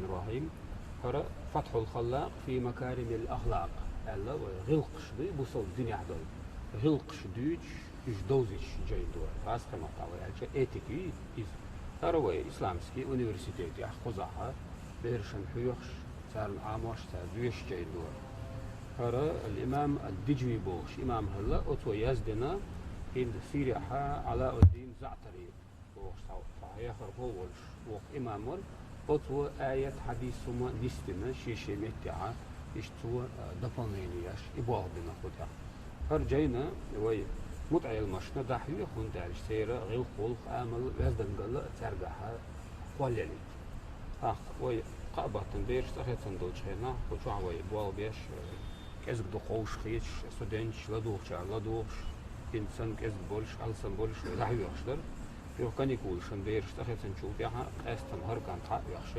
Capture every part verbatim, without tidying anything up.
Рахим. ХӀара Фатхьул Халлакъ фи макаримил ахлакъ аьлла вай гӀиллакхаш ду, бусалба динехь долу гӀиллакхаш дуьйцуш, уьш довзуьйтуш жайна ду. Хасхе маттахь вай аьлча, этика ю иза. ХӀара вай исламский университетехь кхузахь берашна хьоьхуш, царна Ӏамош, цара доьшуш жайна ду. ХӀара ал-Имам ад-Диджви бохуш имам хилла, оцо яздина, хӀинца Сирехь Ӏалауддин Заътари бохуш цхьа, цхьа хьехархо а волуш, вокху имам вара, оцо аят, хьадис хӀума нисдина шен-шен меттехь, иштта цо, а, дополнение еш, и болх бина кху тӀехь. ХӀара жайна вай мутаӀеламашна дӀахьоьху, хӀунда аьлча церан гӀиллакх-гӀуллакх, амал, оьздангалла а цаьргахь кхоллаелийта. ТӀаккха вай кхаа баттана бераш цӀа хецна долчу хенахь, кху чохь вай болх беш, э, кӀезиг ду ховшахеташ, студенташ ладугӀучара ладугӀуш, хӀинца санна кӀезиг болуш, алсам болуш вай дӀахьоьхуш дара. Юха каникулашна бераш цӀа хецначул тӀаьхьа къаьстина хӀара кӀант схьа а оьхуш,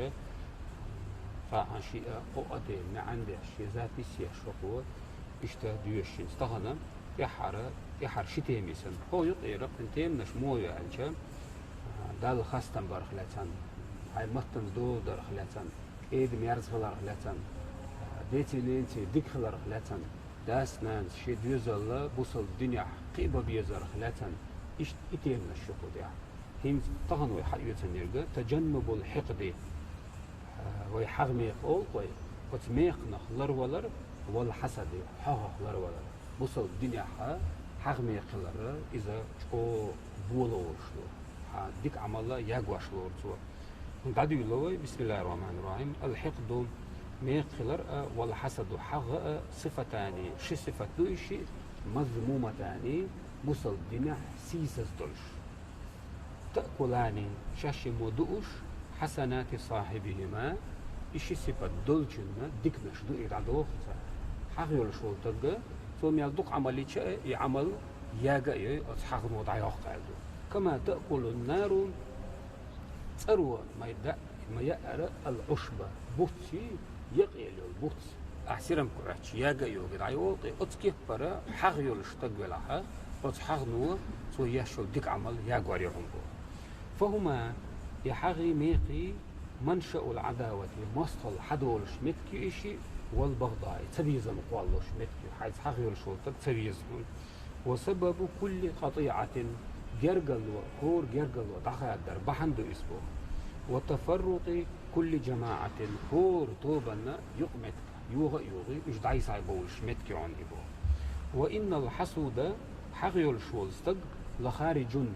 цхьа а шиъ а, кхоъ а тема маьӀна деш, шен запись еш хӀокхо, иштта доьшуш хӀинца тахана, тӀаьххьара, тӀаьххьара ши тема йисина. ХӀокху юкъера кхин теманаш муха ю аьлча, Далла хастам барх лаьцна, хьайн маттанца дола дарх лаьцна, кӀеда-мерза хиларх лаьцна, деций-ненаций дика хиларх лаьцна, дас-нанас шен доьзалла бусалба динехь кхиа бан безарх лаьцна, иштта и теманаш ю кху тӀехь. ХӀинца тахана вай схьаоьцург таджаннубул хьикъди, вай хьагӀ-мекха олу вай, оцу мекханах ларвалар, вал хьасади, хьагӀах ларвалар. Бусалба динехь хьагӀ-мекха хилар иза чӀогӀа бо лоруш ду. Хьан дика Ӏамал ягош лору цо. ДӀадуьйла вай, бисмиллахӀир-рохьманир-рохьим, ал-хьикъду, мекха хилар а, вал хьасаду, хьагӀ а, сифатани, ши сифат ду и шиъ, мазмуматани, бусалба динехь сийсаз долуш. Таъкулани, шаьш мо дууш, хьасанати сахьибихӀима, и ши сифат долчунна диканаш ду и дӀадоху цара. ХьагӀ йолуш волу стаг, цо мел дукха Ӏамал йича а, и Ӏамал яга а йой, оцу хьагӀно дӀайоккху аьлла ду. Кама таъкулун-нару, цӀаро ма яа-, ма яара ал-Ӏушба, буц, якъаелла йолу буц. Ахь сирам кхуьучу яга а йогий дӀайолу тӀе, оцу кеппара хьагӀ йолуш стаг велахь, оцу хьагӀно цо еш йолу дика Ӏамал ягор ю хьуна боху. ФахӀума, и хьагӀий, мекхий, маншаул Ӏадавати, мостагӀалла хьадолуш меттиг ю и шиъ, вал багӀдаи, цабезам кхоллалуш меттиг ю, хьайца хьагӀ йолуш волу стаг ца веза хьуна. Ва сабабу кулли къатӀиӀатин, гергало, хӀора гергало дӀахадар бахьана ду иза боху. Ва тафаррукъи кулли жамаӀатин, хӀора тобанна юкъаметтиг йогӀа а йогӀий, уьш дӀай-схьай бовлуш меттиг ю хьуна и боху. Ва иннал хьасуда, хьагӀ йолуш волу стаг, лахариджун,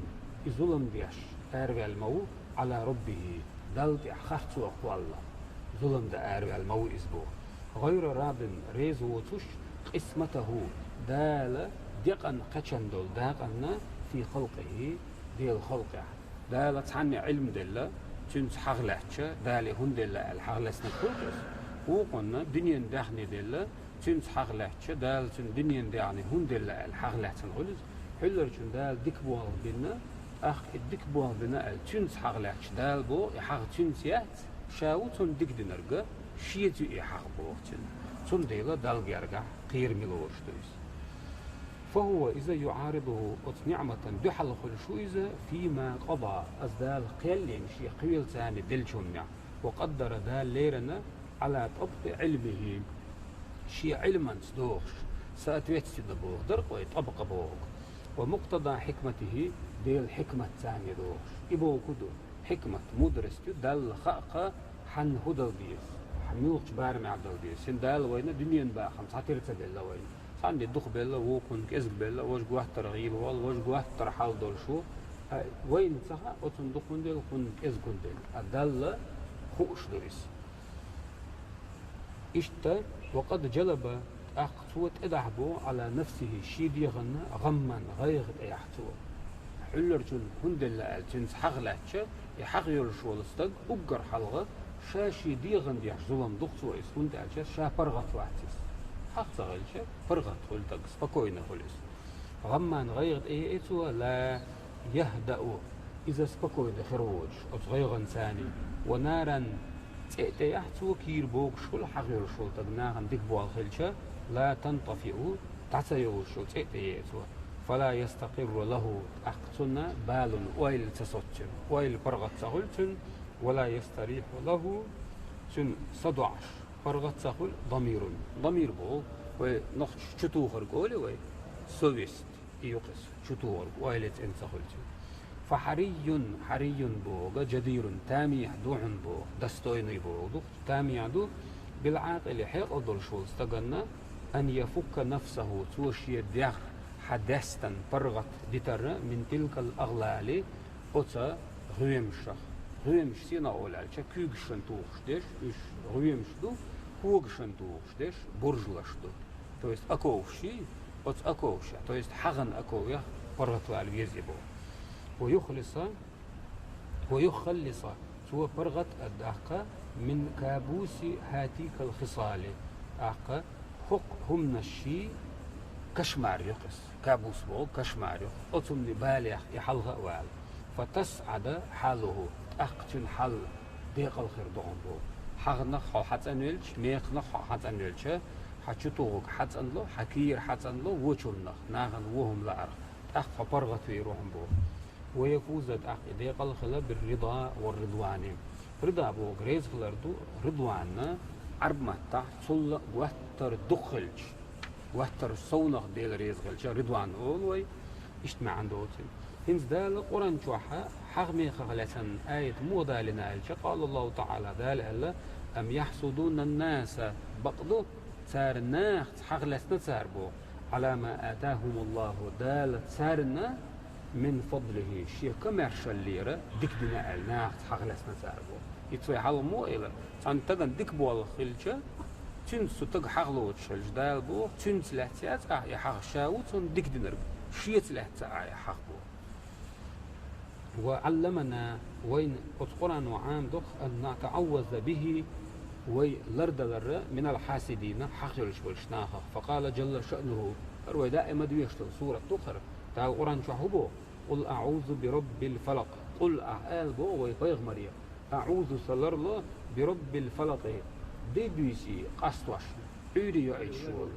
и зулам деш араваьлла ма ву, Ӏала роббихӀи, Далла тӀехь харцо кхолла, зулам дан араваьлла ма ву иза боху. ГӀайра радин, реза воцуш, къисматахӀу, Дала декъан кхаьчна долу дакъанна, фи халкъихӀи, Делан халкъехь. Дала цхьанна Ӏилма делла, цуьнца хьагӀ лаьттача, Дала и хӀунда делла аьлла хьагӀ лаьцнарг хуьлу иза. Вукхунна дуьненан даьхни делла, цуьнца хьагӀ лаьттача, Дала цуьнан дуьненан даьхни хӀунда делла аьлла хьагӀ лаьцна хуьлу иза. Хьуьлларчун Дала дика болх бина, тӀаккха и дика болх бина аьлла, цуьнца хьагӀ лаьттача, Дала боху, и хьагӀ цуьнца яц, ша ву цунна дика динарг, шеца ю и хьагӀ боху цуьнан. Цундела Далла гергахь кхераме лоруш ду иза. ФахӀува, иза, юӀаридухӀу, оцу ниӀматан дуьхьал хуьлуш ву иза, фима къада, аса Дала кхел а йина шен кхоьлу царна деллачу хӀуманехь, ва къаддара, Дала леррина, Ӏала тӀабкъи Ӏилмихи, шен Ӏилманца догӀуш, соответственно боху дара-кх вай тӀабкъа бохург, ва мукътада хьикматихи, Делан хьикмат царна догӀуш. И бохург хӀун ду? Хьикмат, мудрость ю, Далла хаьа-кх, хьанна хӀун дала деза, хьан муьлхачу барамехь дала деза. ХӀинца Дала вайна дуьненан бахам цхьатера ца белла вайна. Цхьанна дукха белла, вукхунна кӀезиг белла, важа готтара гӀийла волу, важа готтара хьал долуш ву. А вайна ца хаьа, оцунна дукха хӀунда делла, кхунна кӀезиг хӀунда делла. А Далла хууш ду иза. Иштта, ва къад жалаба, тӀаккха цо тӀедахьа боху, Ӏала нафсихи, шен дегӀанна, гӀамман, гӀайгӀа тӀеяхьа цо. Хьуьлларчун хӀунда делла аьлла, цуьнца хьагӀ лаьттача, и хьагӀ йолуш волу стаг уггар хьалха ша шен дегӀан деш зулам ду-кх цо иза, хӀунда аьлча ша паргӀат вац иза. ХьагӀ ца хилча, паргӀат хуьлу стаг, спокойно хуьлу иза. ГӀамман, гӀайгӀа тӀеяхьа цо, ла яхӀдаъу, иза спокойно хир воцуш, оцу гӀайгӀанца, ва наран, цӀе а тӀеяхьа цо, кийра богуш хуьлу хьагӀ йолуш волу стаг, нахана дика болх хилча, ла тантафиъу, дӀа ца йовлуш йолу цӀе а тӀеяхьа цо. Фала ястакъирру лахӀу, тӀаккха цунна балун ойла ца соцу цуьнан, ойла паргӀат ца хуьлу цуьнан, ва ла ястарихьу лахӀу, Цуьнан са доӀуш, паргӀат ца хуьлу, дамирун. Дамир боху, вай нохчаша чу тухург олу вай, совесть, и ю-кх иза, чу тухург, ойла цӀена ца хуьлу цуьнан. Фа хьарийюн, хьарийюн боху, жадирун, тамехь ду хьуна боху, достойный боху ду, тамехь ду, билгӀакъили хьекъал долуш волу стаганна, ан яфукка нафсаху, цо шен дегӀ хьан дастан паргӀат дитар, мин тилкал агӀлали, оцу гӀоьмашах. ГӀоьмаш сенах олу аьлча, куьйгашна тухуш дерш, уьш гӀоьмаш ду, когашна тухуш дерш, буржалш ду. То есть оковш ю, оцу оковшах, то есть хьагӀан оковех паргӀатвала веза боху. Ва юхлиса, ва юхаллиса, цо паргӀат а даккха, мин кабуси хӀатикал хисали, тӀаккха хӀокху хӀуманаш шен кошмар ю-кх иза. Кабус боху кошмар ю-кх. Оцу хӀуманийн балех и хьалха а вала. Фа тасӀада хьалуху, тӀаккха цуьнан хьал декъал хир ду хьуна боху. ХьагӀанах хьо хьацӀанвелча, механах хьо хьацӀанвелча, хьан чу тухург хьацӀанло, хьан кийра хьацӀанло, вочу хӀуманах, нахана вон хӀума лаарх, тӀаккха хьо паргӀатвер ву хьуна боху. Ва яфуза, тӀаккха и декъал хила, бир рида ва ридвани. Рида бохург реза хилар ду, ридванна Ӏарб маттахь цул а гуттар а дукха хилча, гуттар а совнах Дела реза хилча, ридван олу вай, иштта маьӀна доцу. ХӀинца Дала Къуръан чохь хьагӀ мехах лаьцна аят муха далийна аьлча, къала Аллаху ТаӀала, Дала аьлла: «Ам яхьсудуна ннаса», бакъду, цара нахаца хьагӀ лаьцна цара боху, «Ӏала ма атахумуллаху», Дала царна мин фадлихи, шен комаьршаллера дика дина аьлла, нахаца хьагӀ лаьцна цара боху. И цу хьалха мо элира, цхьана стагана дика болх хилча, цуьнца цу стага хьагӀ лоцуш хилча, Дала боху, цуьнца лаьцна яц ахь и хьагӀ, ша ву цунна дика динарг, шеца лаьцна ца а и хьагӀ боху. Ва Ӏалламана, вайна оцу Къуръано Ӏамадо-кх, ан натаӀавваза бихи, вай лардалар, минал хьасидина, хьагӀ йолуш болчу нахах. Факъала жалла шаънуху, хӀара вай даима доьшуш долу сурат ду хӀара. Дала Къуръан чохь хӀун боху? «Къул аӀузу би раббил фалакъ». Къул, ахь ала боху вай пайхамаре, аӀузу, сан ларло, би раббил фалакъи, де буьйсий къастош, Ӏуьйре йоуьйтуш волу,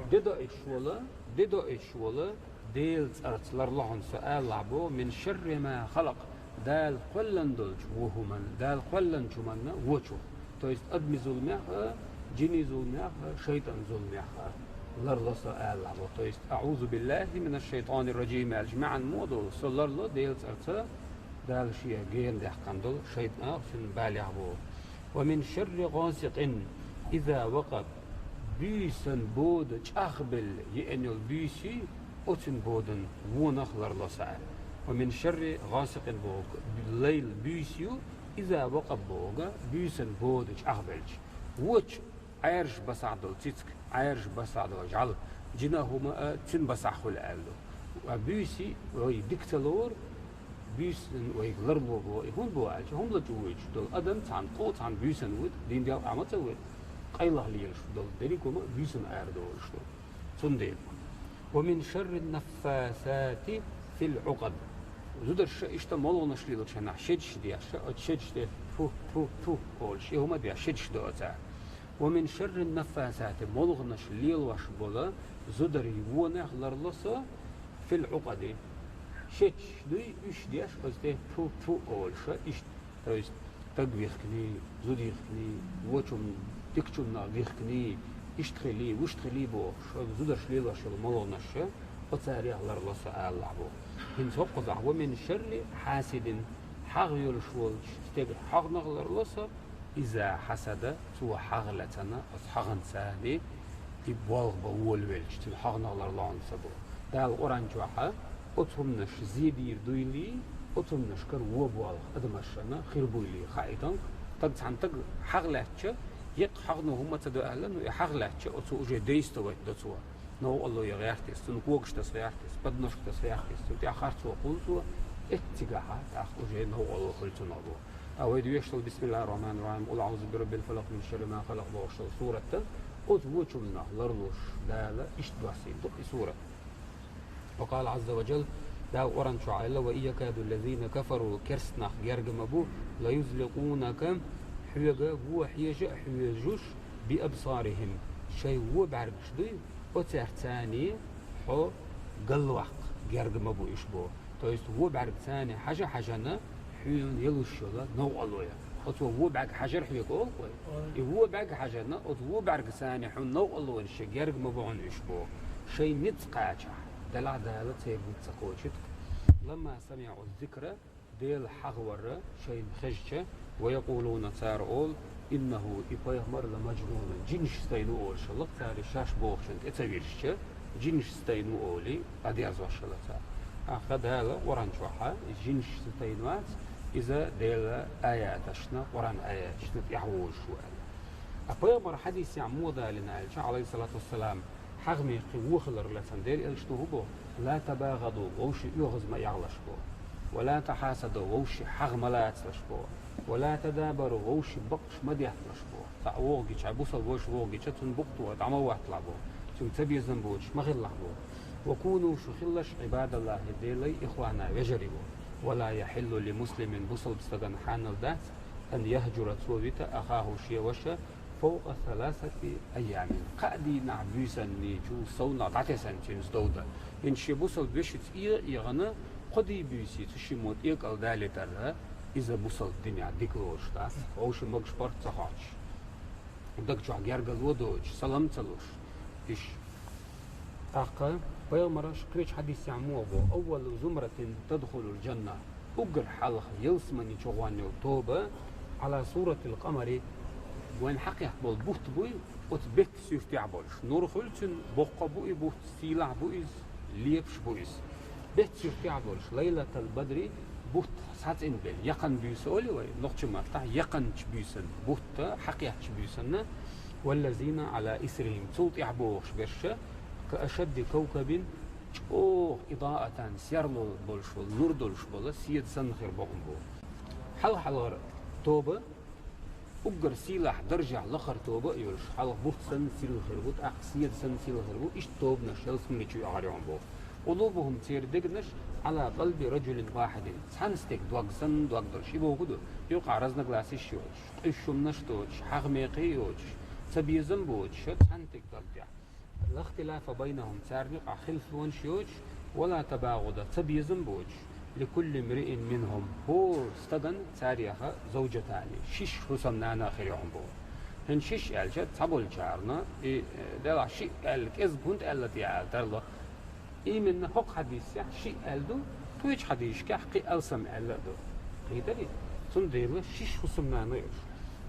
де доуьйтуш волу, де доуьйтуш волу Делан цӀарца ларло хьуна со, алалахь боху, мин шарри ма халакъ, Дала кхоьллина долчу вон хӀуманна, Дала кхоьллинчу хӀуманна вочух. То есть адамийн зуламех а, жинийн зуламех а, шайтӀан зуламех а ларло со, алалахь боху. То есть, аӀузу биллахи минаш шайтӀанир ражим аьлча маьӀна мо долу, со ларло Делан цӀарца, Дала шен гена даьккхина долу шайтӀанах, цуьнан балех боху. Ва мин шарри гӀасикъин иза вакъаб, буьйсан бода чӀагӀбелла еана йолу буьйсий, оцуьнан бодан вонах ларло со, аьлла. Ва мин шарри гӀасикъин боху, лайла буьйса ю, иза вакъаб боху, буьйсан бода чӀагӀбелча. Вочу Ӏаьржа басахь долу цициг, Ӏаьржа басахь долу жӀаьла, жина хӀума а цуьнан басахь хуьлу аьлла ду. Ткъа буьйсий вай дика ца лору, буьйсан вайга ларло боху, и хӀунда боху аьлча, хӀума лачкъойтуш долу адам цхьана кхо, цхьана буьйсанна вуьту, дийна делкъа ма ца вуьту, къайлаха лелаш долу дерриг а хӀума буьйсанна арадолуш ду. Цундела. Ва мин шарри наффасати фил Ӏукъад. Зударша иштта молханаш лелачу хенахь шедаш деш, оцу шедаш де фу, фу, фу олуш, и хӀума деш шедаш до оцара. Ва мин шарри наффасати, молханаш лелош болу зударийн вонах ларло со, фил Ӏукъади. Шедаш дуй, уьш деш, оцу тӀе фу, фу олуш, иштта. То есть стаг вихкиний, зуда йихкиний, вочунна, дикачунна вихкиний, иштта хилий, вуьшта хилий бохуш, зударша лелош йолу молханаш, оцарех ларло со, алалахь боху. ХӀинца хӀокхузахь, ва мин шарри хьасидин, хьагӀ йолуш волчу стеган хьагӀнах ларло со, иза хьасада, цо хьагӀ лаьцна, оцу хьагӀанца, и болх бан волавелча, цуьнан хьагӀнах ларло хьуна со боху. Дала Къуръан чохь оцу хӀуманаш зен дийр дуйла, оцу хӀуманашкара вон болх адамашна хир буйла хаийтинарг, стаг цхьана стага хьагӀ лаьцча, еккъа хьагӀно хӀумма ца до аьлла, ну, и хьагӀ лаьцча, оцо уже действовать до цо. Новкъарло ян гӀерта иза, цунна когаш таса гӀерта иза, подножка таса гӀерта иза, цунна тӀехь харцо кхуллу цо, эццигахь тӀаккха уже новкъарло хуьлу цунах боху. А вай доьшуш долу бисмиллахир рахманир рахим, къул аӀузу би раббил фалакъ, мин шарри ма халакъ бохуш долу сурат, оцу вочунах ларлуш Дала иштта доссийна ду и сурат. Ва къала Ӏазза ва жалла, Дала Къуръан чохь аьлла: «Ва ин якаду ллазина кафару», керст нах герга ма бу, «ла юзликъунака», хьоьга вон хьежа а хьоьжуш, «би абсарихим», шайн вон бӀаьргаш дуй, оцаьрца хьо галваккха герга ма бу уьш боху. То есть вон бӀаьргца хьажа-хьажана хьуна ялуш йолу новкъарло ян. Оцо вон бӀарг хьажар хьоьга олу вай. И вон бӀарг хьажарна, оцу вон бӀаьрга санна хьуна новкъарлонаш герга ма бу хьуна уьш боху. Шайн ницкъ кхачахь, делахь Дала церан ницкъ ца кхочуьйту. Ламма самиӀу зикра, Делан хьагӀ вар шайна хезча, ва якъулуна, цара олу, иннаху, и пайхамар, ла мажнун, жинашца тайна ву олуш хилла-кх цара, шаьш бохучунна тӀе ца вирзича, жинашца тайна ву олий, дӀадерзош хилла цара. ТӀаккха Дала Къуръан чохь, иза жинашца тайна вац, иза Делан аяташна, Къуръан аяташна тӀаьхьавозуш ву аьлла. Ткъа пайхамар хьадисехь муха далийна аьлча, Ӏалайхиссалату вассалам, хьагӀ-мекхий вон хилар лаьцна Делан Элчано хӀун боху: «Ла табагӀаду», вовшийн оьгӀаз ма эгӀалаш боху. «Ва ла тахьасаду», вовшийн хьагӀ ма лацалаш боху. «Ва ла тадабару», вовшийн бакъ ма детталаш боху. Цхьаъ вогӀу гича, бусалба вовшах вогӀу гича, цунна букъ тухар дӀа ма ватталахь боху. Цуьнга цабезам боцуш ма хилалахь боху. «Ва куну», шу хилалаш, «Ӏибадаллахи», Делан, «ихвана», вежарий боху. «Ва ла яхьиллу ли муслимин», бусалба стагана хьанал дац, «ан яхьжура», цо вита, «ахаху», шен ваша, «фавкъа саласати айямин», кхаа дийнахь буьйсанна чул совнах дӀатесна цуьнца дов дан. ХӀинца шен бусалба вешица эгӀа а эгӀана, кхо де-буьйса цу шиммо тӀекӀал далийтар, иза бусалба динехь дика лоруш дац, вовшийн могуш-паргӀат ца хоттуш, даг чохь гергарло доцуш, салам ца луш. Иш. ТӀаккха пайхамара кхечу хьадисехь муха боху: «Аввалу зумратин тадхулул жанна». Уггар хьалха ялсамани чу гӀон йолу тоба, Ӏала суратил къамари, вайна хьакхетта болу бутт буй, оцу беттан суьртехь болуш. Нур хуьлу цуьнан, боккха бу и бутт, сийлахь бу иза, лепаш бу иза. Беттан суьртехь болуш, лайлатал бадри, бутт схьацӀинбелла, якъана буьйса олу вай, нохчийн маттахь якъанчу буьйсанна, бутт хьакхеттачу буьйсанна, валлазина Ӏала исрихим, цул тӀаьхьа бохуш берш, ка ашадди кавкабин, чӀогӀа идаатан, серло болуш волу, нур долуш болу седа санна хир бу хӀума боху. Хьалха-хьалхара тоба, уггар сийлахь даржехь лакхара тоба а йолуш, хьалха бутт санна сирла хир бу, тӀаккха седа санна сирла хир бу, иштта тобанаш ялсамани чу эгӀар ю хӀума боху. Къулубухум, церан дегнаш, Ӏала къалби раджулин вахьидин, цхьана стеган дог санна дог долуш. И бохург ду, юкъахь разногласеш йоцуш, къуьйсуш хӀуманаш доцуш, хьагӀ-мекхий йоцуш, цабезам боцуш, цхьана стеган дог тӀехь. Ла ихтилафа байнахум, царна юкъахь хилафонаш йоцуш, ва ла табагӀуда, цабезам боцуш, ликулли мриин минхум, хӀора стагана царех завжатани, шиш хӀусамнана а хир ю хӀума боху. ХӀинца шиш аьлча, цхьаболчарна, и, э, делахь шиъ аьлла, кӀезиг хӀунда аьлла те аьлла тарло. Именно хӀокху хьадисехь шиъ аьлла ду, кхечу хьадисашкахь кхин алсам аьлла а ду. Кхетарий? Цундела шиш хӀусамнана а йолуш.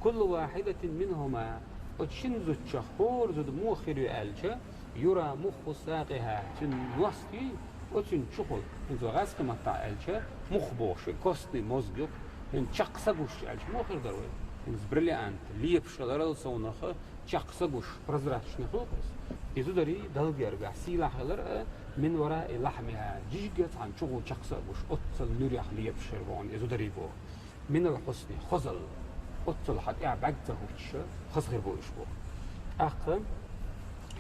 Куллу вахьидатин минхума, оцу шина зудчех хӀора зуда муха хир ю аьлча, юра мухху сакъиха, цуьнан ност юй, оцуьнан чухула, хӀинца гӀазкхийн маттахь аьлча, мух бохуш, костный мозг ю-кх, хӀинца чекх са гуш аьлча, муха хир дара вай? ХӀинца бриллиант, лепаш хиларал совнаха, чекх са гуш, прозрачный хуьлу-кх иза. И зударий Далла гергахь сийлахь хилар а, мин вараи лахьмиха, жижигца цхьана чухула чекх са а гуш, оццал нуьрех лепаш хир бу хьуна и зударий боху. Минал хьусни, хозалла. Оццул хьан тӀехь бӀаьрг ца хӀуттуш, хаза хир бу уьш боху. ТӀаккха,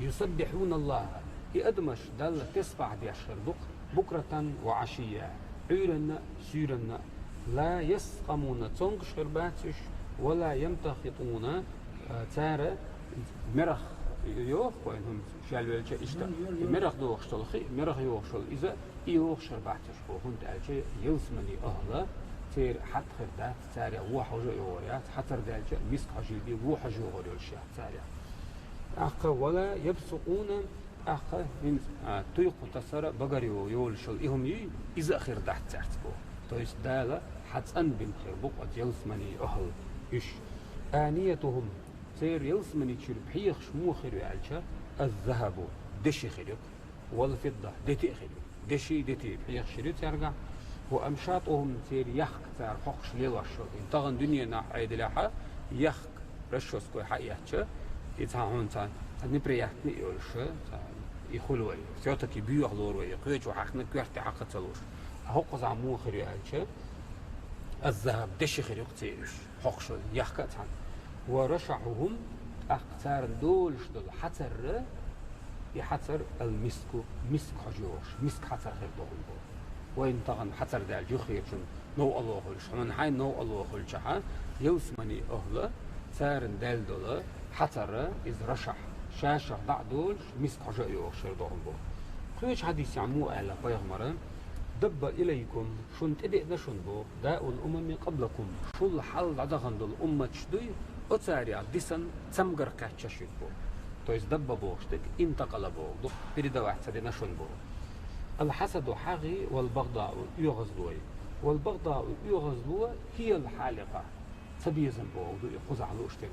юсаббихьуна Аллаха, и адамаш Далла тесбахь деш хир ду-кх, букратан ва Ӏашийя, Ӏуьйранна а, суьйранна а. Ла яскъамуна, цомгуш хир бац уьш, ва ла ямтаххитуна, а, цара мерах йоху вайн хӀума шаьлвелча иштта. Мерах дохуш долу хи, мерах йохуш долу иза, и йохуш хир бац уьш боху, хӀунда аьлча ялсамани ахӀла, церан хьатта хир дац, царех вон хьожа а йогӀур яц, хьацар даьлча а миска хьожийла бен вон хьожа йогӀур йолуш яц царех. ТӀаккха ва ла ябсукъуна, тӀаккха хӀинца, а, туй кху тасара багара йо-, йолуш йолу и хӀума юй, иза а хир дац цаьрца боху. То есть Дала хьан цӀанбина хир бу-кх оцу ялсамани ахӀла уьш. Аниятухум, церан ялсамани чуьра пхьегӀаш муха хир ю аьлча, аз-захабу, деши хир ю-кх. Вал-фидда, дети а хир ю. Деши, дети, пхьегӀаш хир ю цаьргахь. Ва амшатухум, церан яхка цара хьокхуш лелош йолу. Тахана дуьненахь Ӏедалехь яхка, расчёскаца хьаэцча, и цхьа хьуна цхьа, цхьа неприятный а йолуш, цхьа и хуьлу вай. Всё-таки боьха лору вай, кхечо хьаькхна коьрте хьакха ца луш. А хӀокхузахь муха хир ю аьлча, аз-захаб, деши хир ю-кх церан уьш. Хьокхуш йолу яхка а цхьаьна. Ва рашахьухум, тӀаккха царна долуш долу хьацар, и хьацар ал-миску, миск хьожа йогӀуш, миск хьацар хир ду хӀума боху. Вайна тахана хьацар даьлча юххерчунна новкъарло хуьлуш, хьуна хьайн новкъарло хуьлучохь, ялсамани ахӀла, царна даьлла долу хьацар, иза рашахь, ша-шах дӀа а долуш, миск хьожа а йогӀуш хир ду хӀума боху. Кхечу хьадисехь муха аьлла пайхамара: دب إليكم, шуна тӀедеана шуна боху, داء الأمم قبلكم, шул хьалха дӀадахана долу умматаш дуй, оцарех дисина цамгар кхаьчна шуьга боху. То есть دب бохуш дерг انتقل боху ду, передавать ца дина шуна боху. الحسد хьагӀ, والبغضاء оьгӀазло. والبغضاء оьгӀазло هي الحالقة, ца безам боху ду и кхузахь лууш дерг.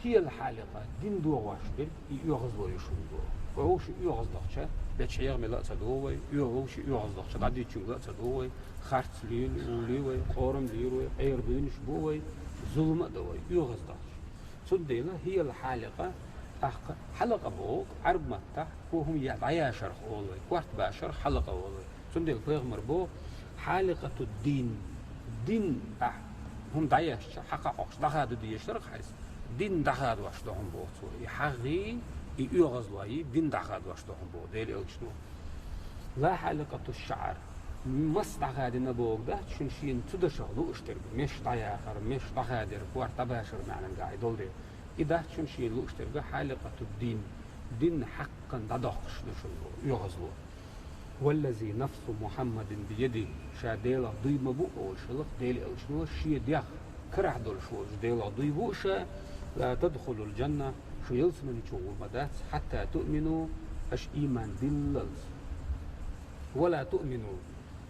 هي الحالقة, дин догӀуш дерг и оьгӀазло ю шуна боху. Вовшийн оьгӀаздахча, бечу хьехам мила а ца догӀу вай, оьгӀ-, вовшийн оьгӀаздахча, дӀадийцинчуьнга ла а ца догӀу вай, харц лело, улло вай, къорам лело вай, Ӏер дуьйнаш бу вай, зулам а до вай, оьгӀаздахча. Цундела هي الحالقة, тӀаккха хьалакъа боху, Ӏарб маттахь, кхо хӀума я-, дӀаяшарх олу вай, корта башарх хьалакъа олу вай. Цундела пайхамар боху, حالقة الدين, дин ахь хӀума дӀаяьшча, хьакха хьокхуш дӀахада дезарх хьайса, дин дӀахадош ду хьуна боху цо. И хьагӀ, и оьгӀазло, и дин дӀахадош ду хьуна боху Делан элчано. لا حالقة الشعر, мас дӀахадийна бохург дац шуна шена цу дашах лууш дерг, меш дӀаяхар, меш дӀахадор, корта дӀабашар маьӀнехь долу дела. И дац шуна шена лууш дерг حالقة الدين, дин хьакхана дӀадоккхуш ду шуна оьгӀазло. والذي نفس محمد بيده, ша Делах дуй ма бу олуш хилла Делан элчано, шен дегӀ карахь долуш волчу Делах дуй бу ша, لا تدخلوا الجنة, шу ялсамани чу гӀур ма дац, حتى تؤمنوا, аша ийман диллалц. ولا تؤمنوا,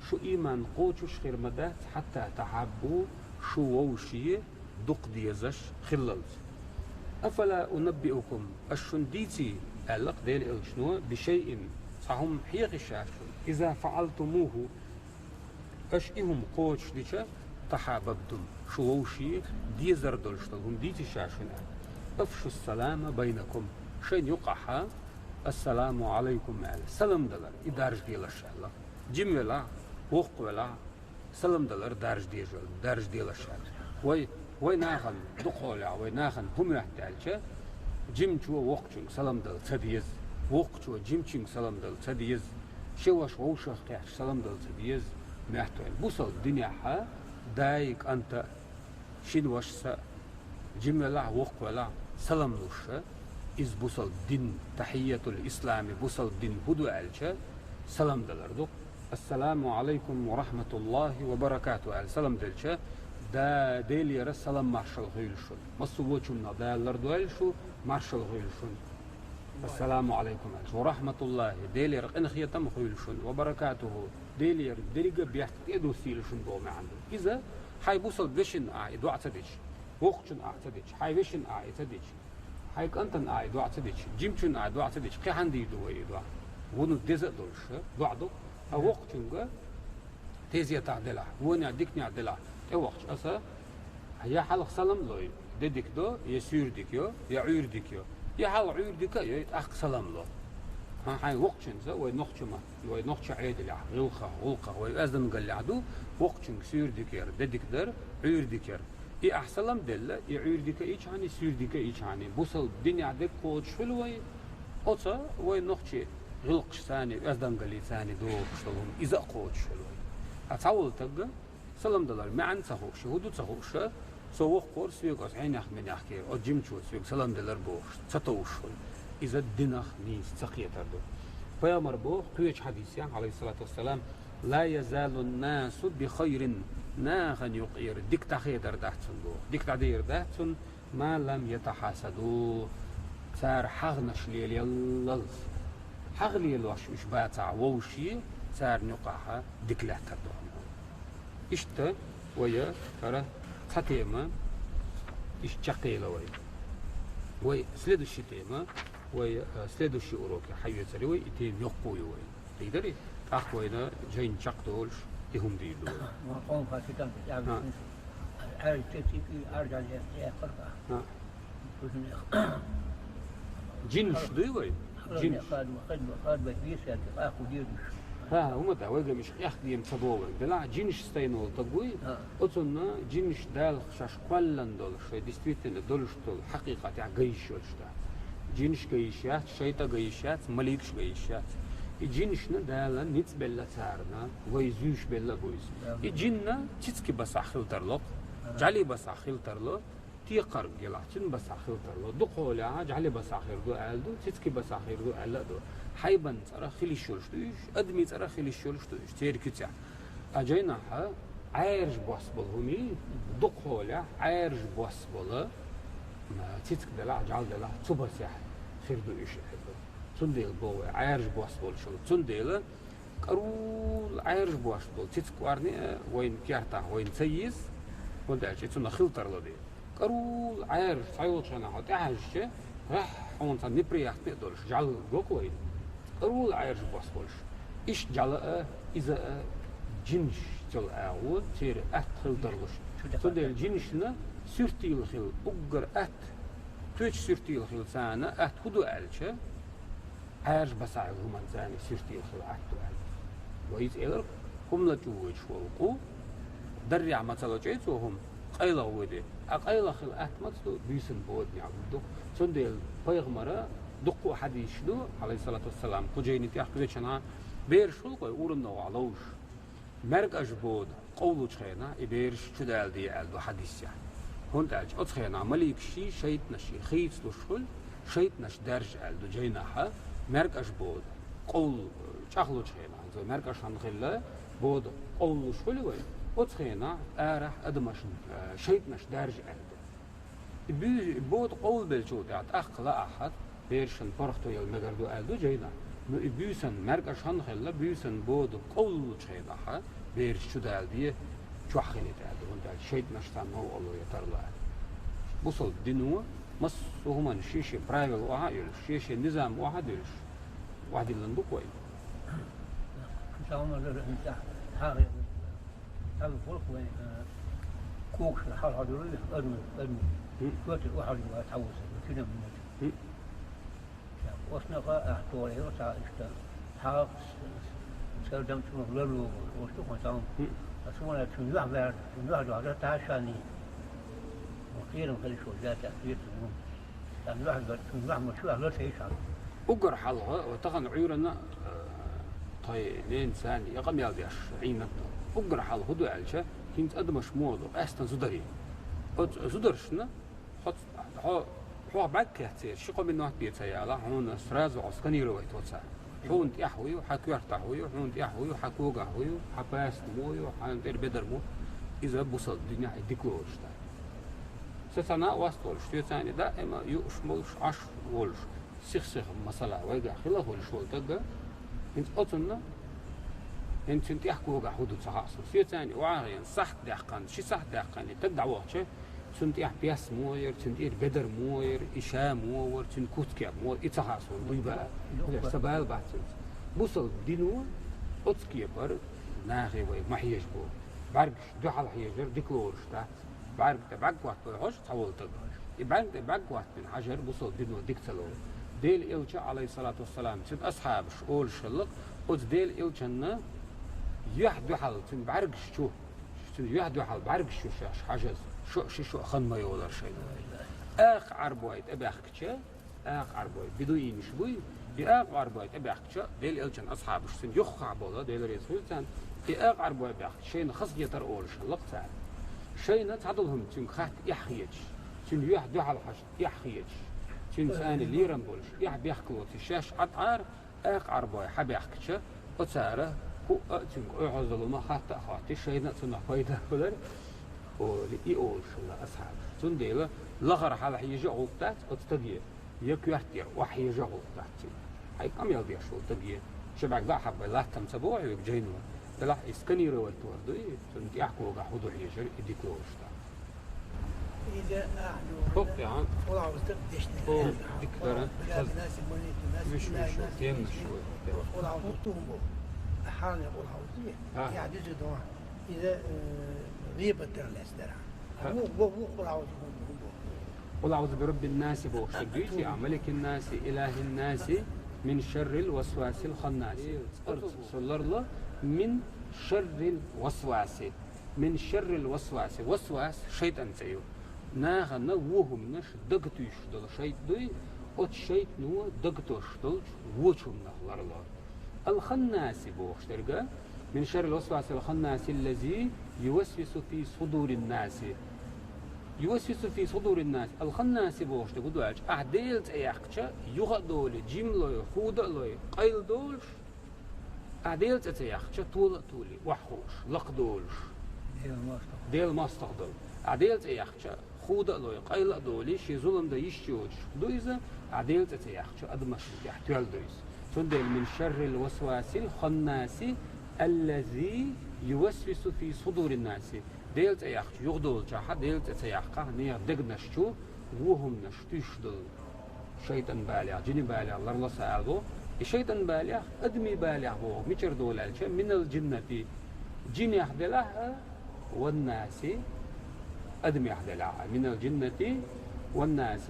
шу ийман кхочуш хир ма дац, حتى تحابوا, шу вовшийн дукха дезаш хиллалц. أفلا أنبئكم, ас шуна дийций, аьлла-кх Делан элчано, بشيء, цхьа хӀума хьехий ша шуна, إذا فعلتموه, аша и хӀума кхочушдича, تحاببتم, шу вовшийн дезар долуш долу хӀума дийций ша шуна аьлла. أفشوا السلام بينكم, шайна юкъахь السلام عليكم аьлла, салам далар, и даржаделаш аьлла. Жима велахь, воккха велахь, салам далар даржадежал-, даржаделаш аьлла. Вай, вай нахана дукхахьолехь, вай нахана хӀун моьтту аьлча, жимачо воккхачуьнга салам дала ца деза, воккхачо жимачуьнга салам дала ца деза, шен ваша вовшах кхаьчча салам дала ца деза моьтту вайна. Бусалба динехь дай кӀанта, шина вашас а, жима велахь, воккха велахь, салам луш, иза бусалба дин, تحية الإسلام, бусалба дин хӀун ду аьлча, салам далар ду. السلام عليكم ورحمة الله وبركاته аьлла салам делча, да, Делера салам маршалла хуьлу шуна. Массо а вочунна Дала лардойла шу, маршалла хуьлу шуна. السلام عليكم аьлча, ورحمة الله, Делера къинхетам хуьлу шуна, وبركاته, Делера дерриге а бехк тӀе а дуссийла шуна боху маьӀна ду. Иза хьайн бусалба вешина ахь и доӀа ца дича, воккхачунна ахь ца дича, хьайн вешина ахь и ца дича, хьайн кӀантана ахь и доӀа ца дича, жимачунна ахь доӀа ца дича, кхин хьанна дийр ду вай и доӀа? Вуно деза а долуш, доӀа ду. Ткъа воккхачуьнга тезетахь делахь, вонехь, диканехь делахь, тӀевахча аса, я хьалха салам лой, де дика до, я суьйре дика йо, я Ӏуьйре дика йо, я хьалха Ӏуьйре дика а йой, тӀаккха салам ло. Хьан-, хьайн воккхачуьнца вай нохча ма-, вай нохча Ӏедалехь, гӀиллакхах, гӀуллакхах, вай оьздангаллехь ду, воккхачуьнга суьйре дика яр, де дика дар, Ӏуьйре дика яр. И ахь салам делла, и Ӏуьйре дика а йичхьана, суьйре дика а йичхьана, бусалба динехь дерг кхочуш хуьлу вай, оцу вай нохчийн гӀиллакхашцани, оьздангаллицани догӀуш долу хӀума иза а кхочуш хуьлу вай. Ткъа цхьаволу стаг салам далар маьӀна ца хууш, хӀун ду ца хууш, со воккхавар, соьга оцу хьенех-минех кхера, оцу жимачо соьга салам делар бохуш, ца товш хуьлу. Иза динах нийса ца кхетар ду. Пайхамар боху кхечу хьадисехь, Ӏалайхиссалату вассалам, لا يزال الناس بخير, нахана юкъера дика дӀахедар дац цунна боху, дика дӀадер дац цунна, ما لم يتحاسدوا, цара хьагӀнаш лелаяллалц. ХьагӀ лелош уьш бацахь вовшийн, царна юкъахь дика лаьттар ду хьуна. Иштта вай хӀара цхьа тема, иштта чекхъела вай. Вай следующий тема, вай, э, следующий уроке хьаоьцур ю вай, и тема йоккха ю вай. Дийдара? ТӀаккха вайна жайна чекхдолуш, и хӀума дийр ду вай. Ма къоман хатитан тӀаьхьа. А. Ӏаьржа тӀе тӀе Ӏаьржа тӀе эккхар. А. Жинаш дуй вай? Жинаш. Хадма, хадма, хадма, бийсаьрга къаккху дезаш. ХӀа, хӀума да, вайга миш къехкадема ца богӀу вай. Делахь жинаш стайна волу таг вуй? А. Оцунна жинаш Дала шаьш кхоьллина долу, шайн действительно долуш долу хьакъикъатехь ган йиш йолуш дац. Жинаш ган йиш яц, шайтӀа ган йиш яц, маликаш ган йиш яц. И жинашна Дала ницкъ белла царна, вай зуьйш белла а бу иза. И жинна цицки басахь хила тарло-кх, жӀаьли басахь хила тарло, Текхарг елахь, цуьнан басахь хила тарло. Дукхахьолехь жӀаьлин басахь хир ду аьлла ду, цицкийн басахь хир ду аьлла а ду. Хьайбан цӀарах хила йиш йолуш ду уьш, адамийн цӀарах хила йиш йолуш ду уьш, церан куьцехь. Ткъа жайнахь Ӏаьржа бос болу хӀумий, дукхахьолехь Ӏаьржа бос болу, м, цицка делахь, жӀаьла делахь, цу басехь хир ду уьш аьлла ду. Цундела боху вай, Ӏаьржа бос болуш хила. Цундела кӀарул Ӏаьржа бос болу цицка кӀорни а вайна кертахь вайна ца еза, хӀунда аьлча и цунах хила тарло дела. КӀарул Ӏаьржа цхьайолчу хенахь хьо тӀехьаьжча, гӀехь хьуна цхьа неприятный а долуш, жӀаьла го-кх вайна. КӀарул Ӏаьржа бос болуш. Иштта жӀаьла а, иза а, жинаш цул агӀо, церан атта хила тарлуш. Цундела жинашна суьртийла хила, уггар атта, кхечу суьртийла хила царна атта хӀун ду аьлча, Ӏаьржа басахь йолу хӀуманца царна суьртийла хила атта ду аьлла. Вай иза элира, хӀума лачкъош волу къу, даррехь ма ца лачкъой цо хӀума, къайлаха вуй де. Ткъа къайлаха хила атта маца ду, буьйсанна боданехь ду. Цундела пайхамара дуккха а хьадисаш ду, Ӏалайхиссалату вассалам, кху жайни тӀехь кхечанхьа, бераш хуьлу-кх вай урамна вахь ловзуш. МаьркӀажа бода къовлучу хенахь и бераш чудала де аьлла ду хьадисехь. ХӀунда аьлча оцу хенахь маликашший, шайтӀанашший хийцалуш хуьлу, шайтӀанаш даьржа аьлла ду жайнахь, маьркӀажа бода къовла, чӀагӀлучу хенахь, хӀинца маьркӀаж хьанна хилла, бода къовлалуш хуьлу вай, оцу хенахь арахь адамашна, э, шайтӀанаш даьржа аьлла ду. И буьйса, бода къовлабеллачул тӀаьхьа тӀаккха лаахь, берашна паргӀато яла мегар ду аьлла ду жайнахь. Ну, и буьйсанна, маьркӀаж хьанна хилла, буьйсанна бода къовлалучу хенахь, бераш чудала де, чохь хилийта аьлла ду, хӀунда аьлча шайтӀанаш царна новкъарло ян тарло аьлла. Бусалба дино массо а хӀуманна шен-шен правила охьа а йолуш, шен-шен низам охьа а дуьллуш, охьадиллина ду-кх вай. Цхьа хӀума дар хӀинца хьагӀ-, хьагӀ-, хьагӀ-, хьагӀ-, вай, э, когашкара хьалха долу адам, адам. ХӀм. Коьртера охьадилла цхьа вуса, кино минет. ХӀм. Оцунах а тохара цхьа иштта хьагӀ, церан дам чу ларло, оцу тӀе хьуна цхьа хӀума. ХӀм. Аса вон цуьнан юьхь ваьлла, цуьнан юьхь дохьура ташанний. Вон кхерам хила йиш йолу жа тӀехь кхета цуьнан. Царна юьхь дар, цуьнан юьхь ма чу а лар тайшахь. Уггар хьалха, ва тахана Ӏуьйранна, э, тхайн ненан царна я къамел деш Ӏийнарг ду. Уггар хьалха хӀун ду аьлча, хӀинца адамаш муха ду, къаьстина зударий. Оцу зударшна, хьо, хьо, хьох бӀаьрг кхетта церан, ши-кхо минот бен ца яла, хьуна сразу хьо сканировать во цара. Хьуна тӀехь хӀун ю, хьан коьртахь хӀун ю, хьуна тӀехь хӀун ю, хьан когахь хӀун ю, хьан паста муха ю, хьан тӀера бедар муха. Иза бусалба динехь и дика лоруш дац. Со цхьана а васт волуш, соьца цхьаьна даима юуш молуш, Ӏаш волуш, сих-сиха масала вайгахь хила а хуьлуш волу стаг, хӀинца оцунна, хӀинца цуьнан тӀехь когахь хӀун ду ца хаьа суна. Соьца цхьаьна охьахиъна, сахьт даьккхина, ши сахьт даьккхина, и стаг дӀавахча, цунна тӀехь пес муха яра, цуьнан тӀера бедар муха яра, и ша муха вара, цуьнан куц-кеп муха, и ца хаьа суна, дуй баа. Сан бала бац цуьнца. Бусалба дино оцу кепара нахе вай ма хьежабо. БӀаьргаш дуьхьал хьежар дика лоруш дац. БӀаьрга тӀе бӀаьрг хӀоттабой хьожа цхьа волу стаг. И бӀаьрга тӀе бӀаьрг хӀоттабина хьажар бусалба дино дика ца лору. Делан элча, Ӏалайхиссалату вассалам, цуьнан асхьабаш олуш хилла-кх, оцу Делан элчанна юьхь дуьхьал цуьнан бӀаьргаш чу, цуьнан юьхь дуьхьал бӀаьргаш чу шаьш хьажаза, шо а ши, шо а хан ма йолара шайна. Акха Ӏарбой тӀебаьхкича, акха Ӏарбой, бедуинаш буй, и акха Ӏарбой тӀебаьхкича, Делан элчан асхьабаш цуьнан юххехь болу, Дела реза хуьлда царна, и акха Ӏарбой баьхкича, шайна хазахетар олуш хилла-кх цара. Шайна цхьадолу хӀума цуьнга хатта эхь хеташ, цуьнан юьхь дуьхьал хьажа эхь хеташ, цуьнца цхьаьна лерам болуш, эхь бехкало ца шаьш Ӏад Ӏара, акха Ӏарбой хьабаьхкича, оцара хӀуъа а цуьнга оьгӀаз долу хӀума хатта а хоттий, шайна а цунах пайда хуьлар, олий, и олуш хилла асхьабаш. Цундела лахара хьала хьежа а гӀуллакх дац оцу стаге, я коьртера охьахьежа а гӀуллакх дац цуьнан. Хьайн къамел деш волу стаге, ши бӀаьрг дӀа а хьаббай, латта-м ца боху хьоьга жайно, делахь и сканировать вар дуй, цунна тӀехь когахь хӀун ду хьежар, и дика лоруш дац. Иза ахьа ду. ХӀокху тӀехь. Къулхьа уза дешна. О, дика дара. Хаз-, виш, виш, темнаш вай. Къулхьа уза тухум бу. Хьална къулхьа уза. А. Я диза дон. Иза, э, гӀийбат дар лаьцна дара. А. Ву, ву, ву къулхьа уза хӀун бу, хӀун бу. Къулхьа уза би раббин наси бохуш дерг дуьйцу, а, маликин наси, илахин наси, мин шаррил васвасил ханнаси. Цкъа со ларло, мин шаррил васваси. Мин шаррил васваси. Васвас шайтӀан цӀе ю. Нахана вон хӀуманаш дага туьйсуш долу шайтӀа дуй, оцу шайтӀано дага тосуш долчу вочу хӀуманах ларло. Ал-Ханнаси бохуш дерг, мин шаррил васвасил ханнаси ллази ювасвису фи судурин наси. يوسوس في صدور الناس. Ал-Ханнаси бохуш дерг хӀун ду аьлча, ахь Делан цӀе яьккхича, юха а долий, жималой, худа а лой, къайладолуш, ахь Делан цӀе ца яьккхича, тола а толий, охьахууш, лакхадолуш. Делан мостагӀа. Делан мостагӀа долу. Ахь Делан цӀе яьккхича, худа а лой, къайла а долий, шен зулам дан йиш йоцуш хӀун ду иза, ахь Делан цӀе ца яьккхича, адамашна тӀехь тоьлла ду иза. Цундела من شر الوسواس الخناس الذي يوسوس في صدور الناس. Делан цӀе яьккхича юхадолучохь, Делан цӀе ца яьккхахь, нехан дегнаш чу вон хӀуманаш туьйсуш долу шайтӀан балех, жинийн балех ларло сан ала боху. И шайтӀан балех, адамийн балех боху, мичара долу аьлча, من الجنة, жинех делахь а, والناس, адамех делахь а, من الجنة والناس.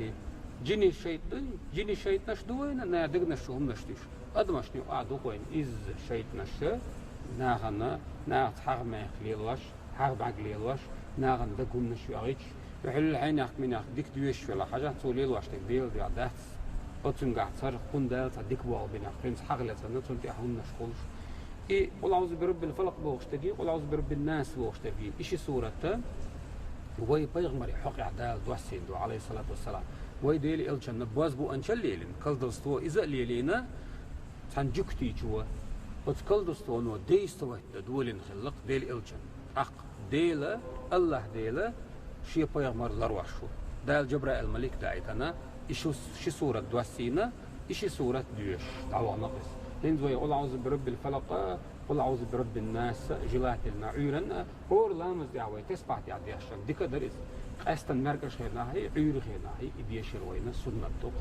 Жинийн шайтӀа дуй, жинийн шайтӀанаш ду вайна, нехан дегнаш чу хӀуманаш туьйсуш. Адамашна юкъахь ду-кх вайна изза шайтӀанаш, нахана, нахаца хьагӀ-мехк лелош, хьагӀ-бӀаьрг лелош, нахана дагахь хӀуманаш йоьгӀуьйтуш, хьуьлла хьенех-минех дика доьшуш велахь, хьажахь, цо лелош дерг Делан дуьхьа дац, оцуьнгахь царах кхунна Дала цхьа дика болх бина, кхуьнца хьагӀ лецна, цунна тӀехь хӀуманаш хуьлуш. И قل أعوذ برب الفلق бохуш дерг, قل أعوذ برب الناس бохуш дерг, и ши сурат вай пайхамаран хьокъехь Дала доссийна ду, عليه الصلاة والسلام. Вай Делан элчанна бозбуунчалла лелийна, колдовство иза а лелийна, цхьана жуьгтичо оцу колдовствоно действовать дан долийна хилла-кх Делан элчанна. ТӀаккха Дела, АллахӀ Дела, шен пайхамар ларвеш ву. Дала Жабраил-малик даийтина, и шу-, ши сурат доссийна, и ши сурат доьшуш дӀавахана-кх иза. ХӀинца вай قل أعوذ برب الفلق, قل أعوذ برب الناس, желательно, Ӏуьйранна, хӀора ламаза тӀехь вай тасбихь тӀехь дешча, дика а дара иза. Къаьсттина маьркӀаж хенахь а, Ӏуьйра хенахь а, и дешар вайна суннат ду-кх.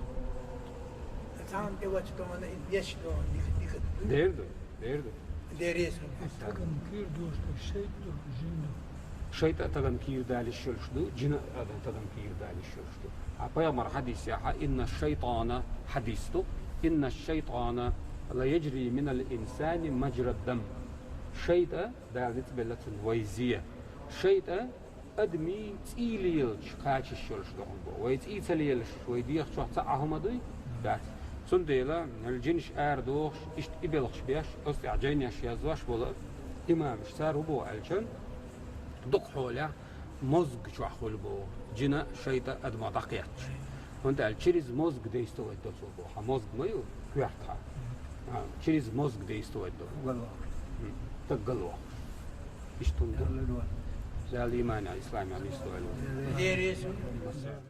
Цхьана тӀе вачу тӀе вахана, и дешча дӀа дика, дика ду. Дера ду, дера ду. Дерриг а. Тагана кийра дош ду, шайтӀа ду, жин ду. ШайтӀа а тагана кийра далийта йиш йолуш ду, жин а тагана кийра далийта йиш йолуш ду. Хьан пайхамаран хьадисехь, إن الشيطان, хьадис ду, إن الشيطان ليجري من الإنسان مجرى الدم. ШайтӀа, Дала ницкъ белла цунна, вай зе. ШайтӀа адамийн цӀий лелачу кхача йиш йолуш ду хьуна боху. Вай цӀий ца лелаш, вай дегӀа чохь цхьа а хӀума дуй? Дац. Цундела, хӀара жинаш арадохуш, иштта и белхаш беш, оцу тӀехь жайнаш яздеш болу имамаш, цара хӀун боху аьлча, дукха хьолехь мозга чохь хуьлу боху, жин а, шайтӀа а адамах дӀакхетташ. ХӀунда аьлча через мозг действовать до цо боху. Хьан мозг ма ю, коьрта хьан. А, через мозг действовать до. Галвахуш. М, стаг галвахуш. Иштта хӀума ду. Дала иман а, ислам а нисдойла. Дерриг а.